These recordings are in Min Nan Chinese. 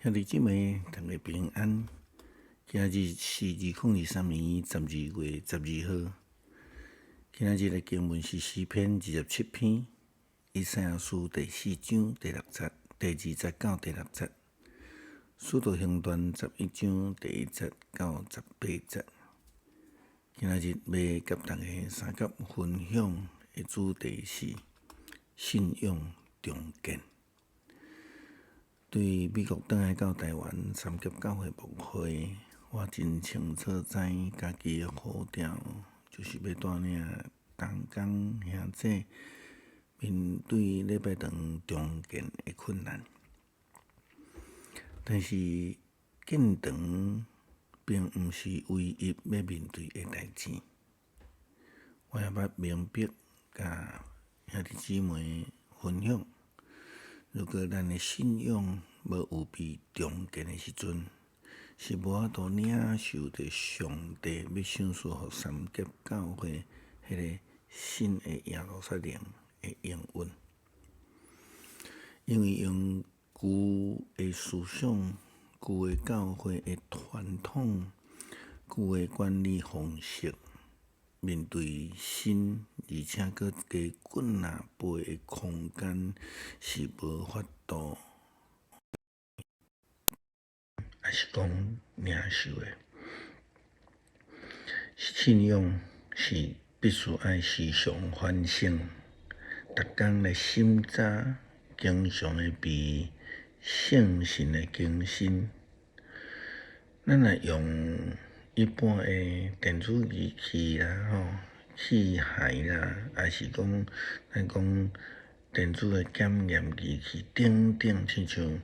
兄弟姊妹，大家平安。今日是2023年12月12號。今日的經文是詩篇27篇，以賽亞書第四章第六節、第二節到第六節，使徒行傳11章第1節到18節。今日欲佮大家相佮分享的主題是信仰重建。對美國轉來到台灣三峽教會牧會，我真清楚知家己的呼召就是欲帶領同工兄姊面對禮拜堂重建的困難。但是建堂並毋是唯一欲面對的代誌。我也捌明白佮兄弟姊妹分享。如果咱的信仰無預備重建的時陣，是無法度領受著上帝欲賞賜予三峽教會彼个新的耶路撒冷的應允。因為用舊的思想、舊的教會的傳統、舊的管理方式，面對新而且閣加幾若倍的空間，是無法度，抑是講領受的。信仰是必須愛時常反省，逐工來審查，經常的被聖神的更新。咱若用一般的電子儀器啦、吼器械啦，抑是講咱講電子的檢驗儀器等等，親像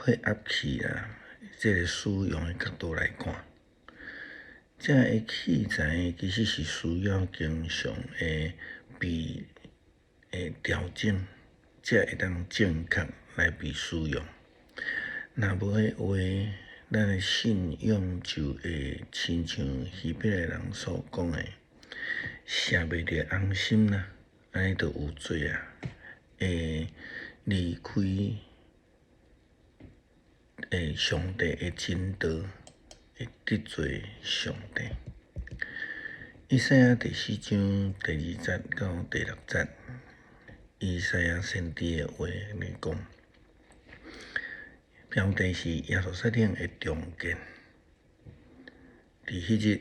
血壓器啦，這个使用的角度來看，這个器材其實是需要經常的被調整，才會當正確來被使用。若無的話，咱的信仰就會親像希伯來人所講的，射袂著紅心啦，按呢就有罪啊，會離開上帝的真道，會得罪上帝。以賽亞第四章第二節到第六節，以賽亞先知的話來講。標題是耶路撒冷的重建。佇彼日，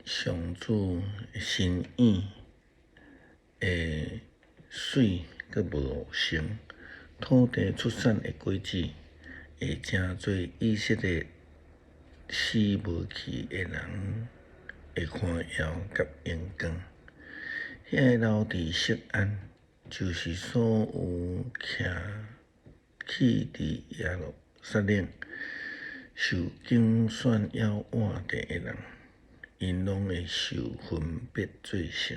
上主的身影會媠閣無成，土地出產的果子會成做以色列死無去的人的榮耀佮榮光。遐个留佇錫安，就是所有徛去佇耶路撒冷受揀選猶活著的人，𪜶攏會受分別做聖。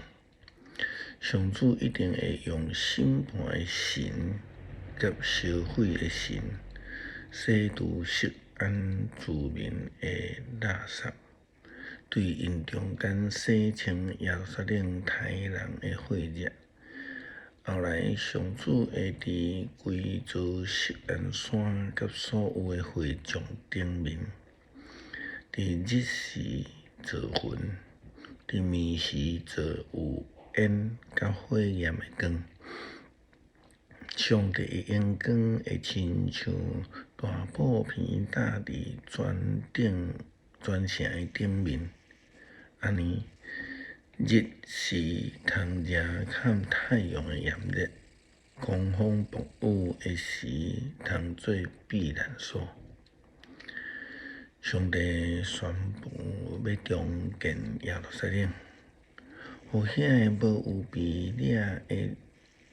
上主一定會用審判的神佮燒毀的神，洗除錫安住民的垃圾，對𪜶中間洗清耶路撒冷刣人的血跡。後來，上主會佇規座錫安山佮所有的會眾頂面，佇日時做雲，佇暝時做有煙佮火焰的光。上帝的榮光會親像大布棚罩佇全頂全城的頂面，按呢。日時通遮蓋太陽的炎熱，狂風暴雨的時通做避難所。上帝宣布欲重建耶路撒冷，予遐个無預備領的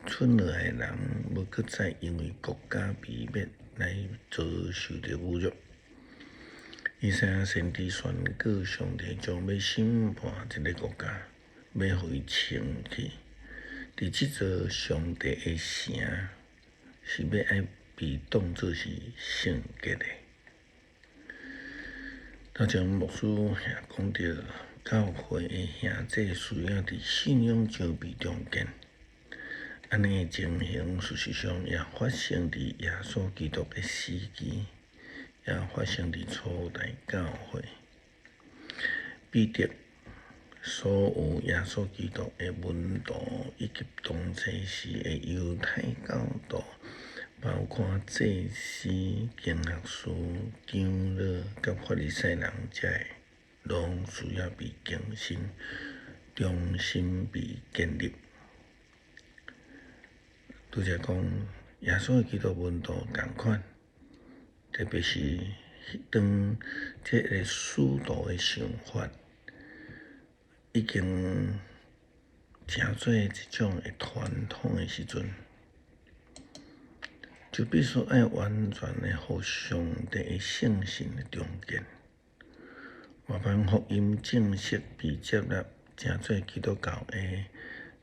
賰落來的人，無閣再因為國家被滅來遭受著侮辱。以賽亞先知宣告，上帝將欲審判這个國家，欲予伊清去。佇這座上帝的城，是欲愛被當做是聖潔的。頭前牧師也講著，教會的兄姊需要佇信仰上被重建，按呢的情形，事實上也發生佇耶穌基督的時期。也發生佇初代教會。彼得所有耶穌基督的門徒以及當初時的猶太教徒，包括祭司、經學師、長老佮法利賽人，這个攏需要被更新，重新被建立。拄才講耶穌基督門徒仝款，特別是當這个使徒的想法已經成做一種的傳統的時陣，就必須愛完全的予上帝的聖神的重建。外邦福音正式被接納，成做基督教的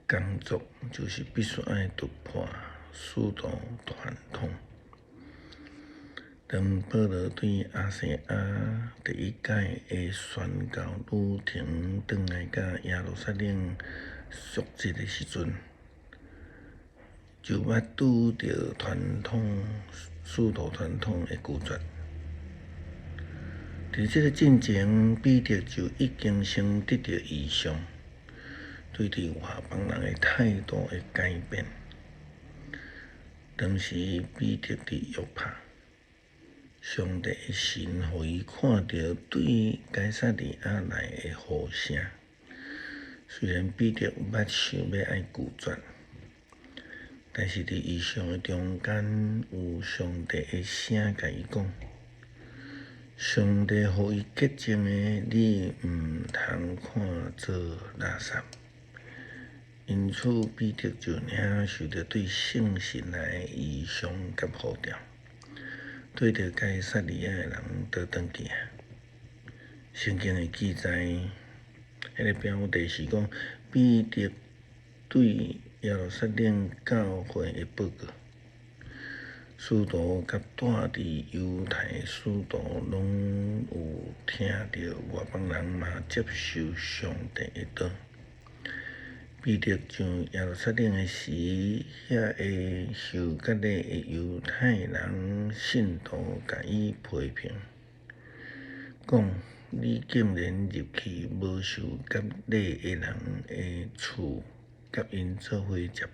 工作，就是必須愛突破使徒傳統。當保羅對亞細亞第一擺的宣教旅程轉來到耶路撒冷贖節的時陣，就捌拄著傳統使徒傳統的拒絕。佇這个進前，彼得就已經先得著異象，對佇外邦人的態度的改變。當時彼得佇約帕，上帝的神予伊看著對該撒利亞來的呼聲。雖然彼得捌想欲愛拒絕，但是佇異象的中間，有上帝的聲共伊講：上帝予伊潔淨的，你毋通看做垃圾。因此，彼得就領受著對聖神來的異象佮呼召，對著該撒利亞的人倒轉去啊！聖經的記載，彼个標題是講彼得對耶路撒冷教會的報告。使徒佮住佇猶太的使徒攏有聽著外邦人嘛接受上帝的道。彼得上耶路撒冷的時，遐个受割禮的猶太人信徒共伊批評，講你竟然入去無受割禮的人的厝，佮𪜶做伙食飯。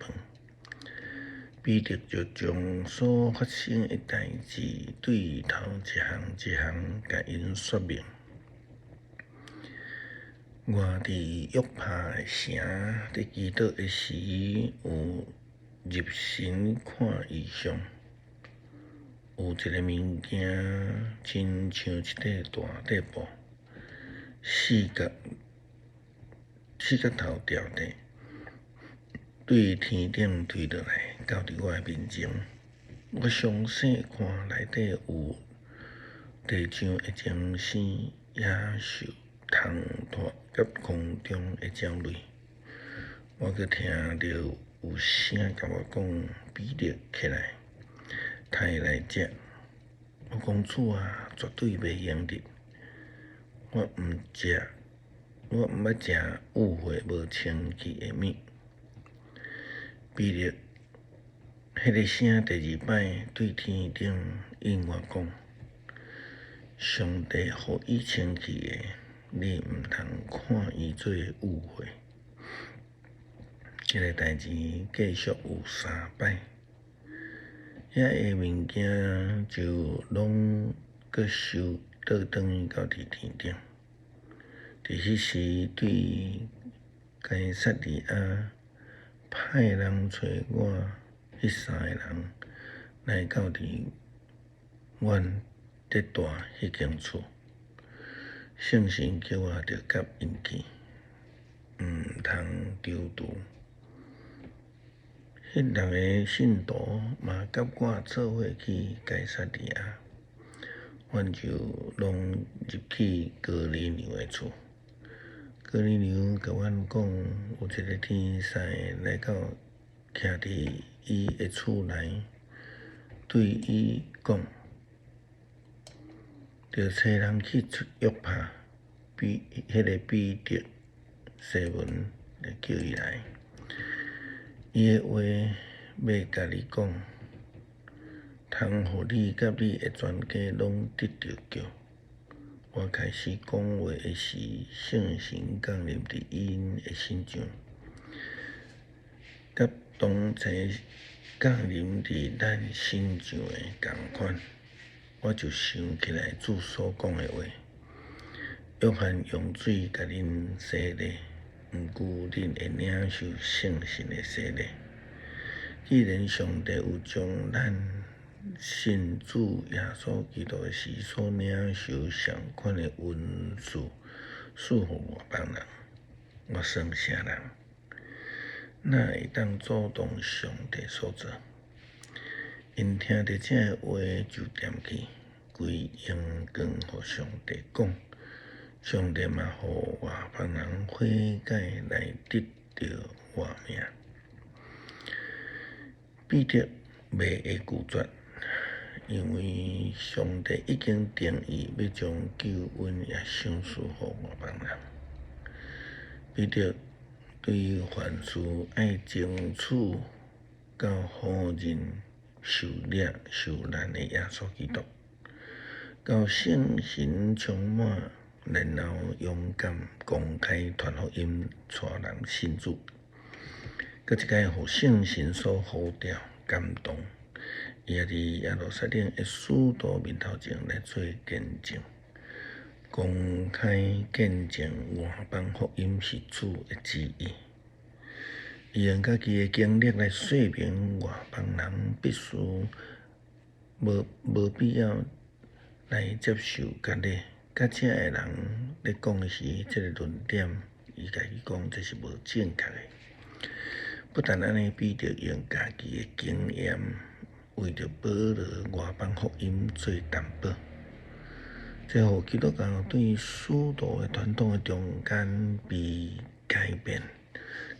彼得就將所發生的代誌對頭一項一項共𪜶說明。我佇約帕城佇祈禱的時，有入神看異象，有一个物件，親像一塊大塊布，四角頭吊著，對天頂推落來，到佇我的面前。我詳細看內底有地上的精牲、野獸、蟲豸佮空中的鳥類。我閣聽著有聲共我講：彼得起來，刣來食。我講主啊，絕對袂用得。我毋捌食污穢無清氣的物。彼得，彼个聲第二擺對天頂應我講：上帝予伊清氣的，你毋通看伊做污穢。這个代誌繼續有三擺，遐个物件就攏閣收倒轉去到佇天頂。佇彼時，對該撒利亞派人揣我彼三个人來到佇阮佇住彼間厝，聖神叫我著佮𪜶去，毋通躊躇。彼六个信徒嘛佮我做伙去該撒利亞，阮就攏入去哥尼流的厝。哥尼流共阮講，有一个天使來到徛佇伊的厝內，對伊講：著差人去約帕，彼彼个彼得西門來叫伊來。伊的話欲共你講，頭通予你佮你的全家攏得著救。我開始講話的時，聖神降臨佇𪜶的身上，佮當初降臨佇咱身上的仝款。我就想起來主所講的話：約翰用水共恁洗禮，毋過恁會領受聖神的洗禮。既然上帝有將咱信主耶穌基督的時所領受相款的恩賜賜予外邦人，我算啥人？哪會當阻擋上帝所做？𪜶聽著這个話就恬去，歸榮光予上帝講，上帝嘛予外邦人悔改來得著活命。彼得袂會拒絕，因為上帝已經定意欲將救恩也賞賜予外邦人。彼得對凡事愛爭取到予人受掠受難的耶穌基督，到聖神充滿，然後勇敢公開傳福音，帶人信主。閣一擺予聖神所呼召感動，伊也佇耶路撒冷的使徒面頭前來做見證，公開見證外邦福音是主的旨意。伊用家己的經歷來說明外邦人必須無必要來接受割禮。佮遮的人咧講的時，這个論點，伊家己講這是無正確的。不但按呢，彼得用家己的經驗，為著保羅外邦福音做擔保，這予基督教對使徒的傳統的中間被改變，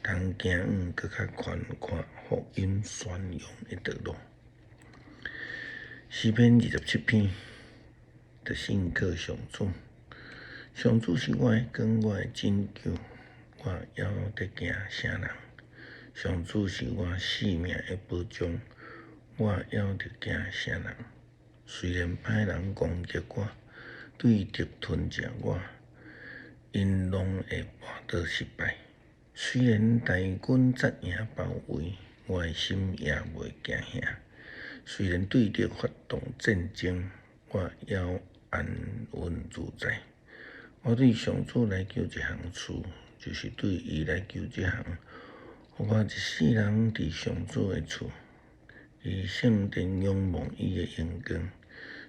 通行往閣較寬闊福音宣揚的道路。詩篇27篇，著信靠上主，上主是我的光，我的拯救，我猶得驚啥人？上主是我性命的保障，我猶得驚啥人？雖然歹人攻擊我，對敵吞食我，𪜶攏會跋倒失敗。雖然大軍紮營包圍，我的心也袂驚嚇。雖然對敵發動戰爭，我猶安穩自在。我對上主來求一項事，就是對伊來求這項，予我一世人佇上主的厝，佇聖殿仰望伊的榮光，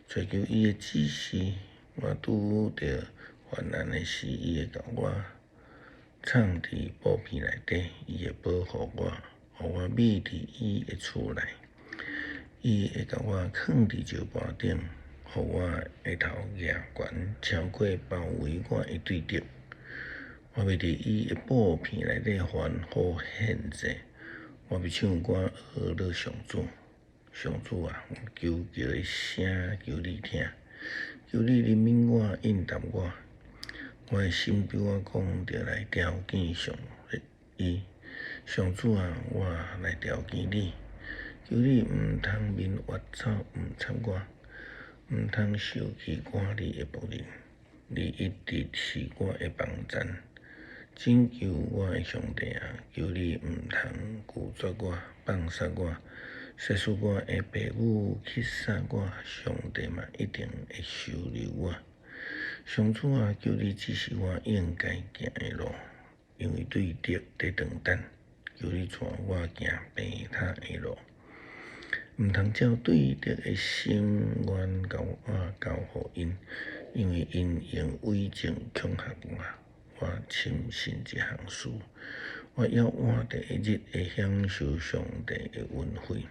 追求伊的指示。我拄著患難的時，伊會共我藏佇布片內底，伊會保護我，予我覕佇伊的厝內。伊會共我囥佇石盤頂，予我的頭舉懸，超過包圍我的對敵。我欲佇伊的布片內底歡呼獻祭，我欲唱歌呵咾上主。上主啊，我求告的聲求你聽，求你憐憫我，應答我。我的心對我講，著來朝見上伊。上主啊，我來朝見你，求你毋通面越走，毋插我，毋通收去我你的僕人。你一直是我的幫贊，拯救我的上帝啊！求你毋通拒絕我，放殺我。即使我的爸母棄殺我，上帝嘛一定會收留我。上主啊，求你指示我應該行的路，因為對敵佇等等，求你帶我行平坦的路。毋通照對敵的心願共我交予𪜶，因為𪜶用偽證恐嚇我。我深信這項事，我猶活著的日會享受上帝的恩惠。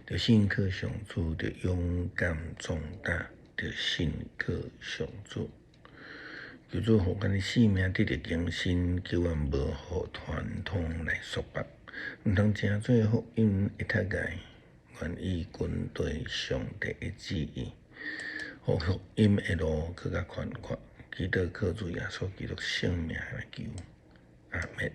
著信靠上主，著勇敢壯膽，著信靠上主。求主予阮的性命得著更新，求阮無予傳統來束縛，毋通成做福音的窒礙，願意跟隨上帝的旨意，予福音的路閣較寬闊。祈禱靠主耶穌基督聖名來求，阿們。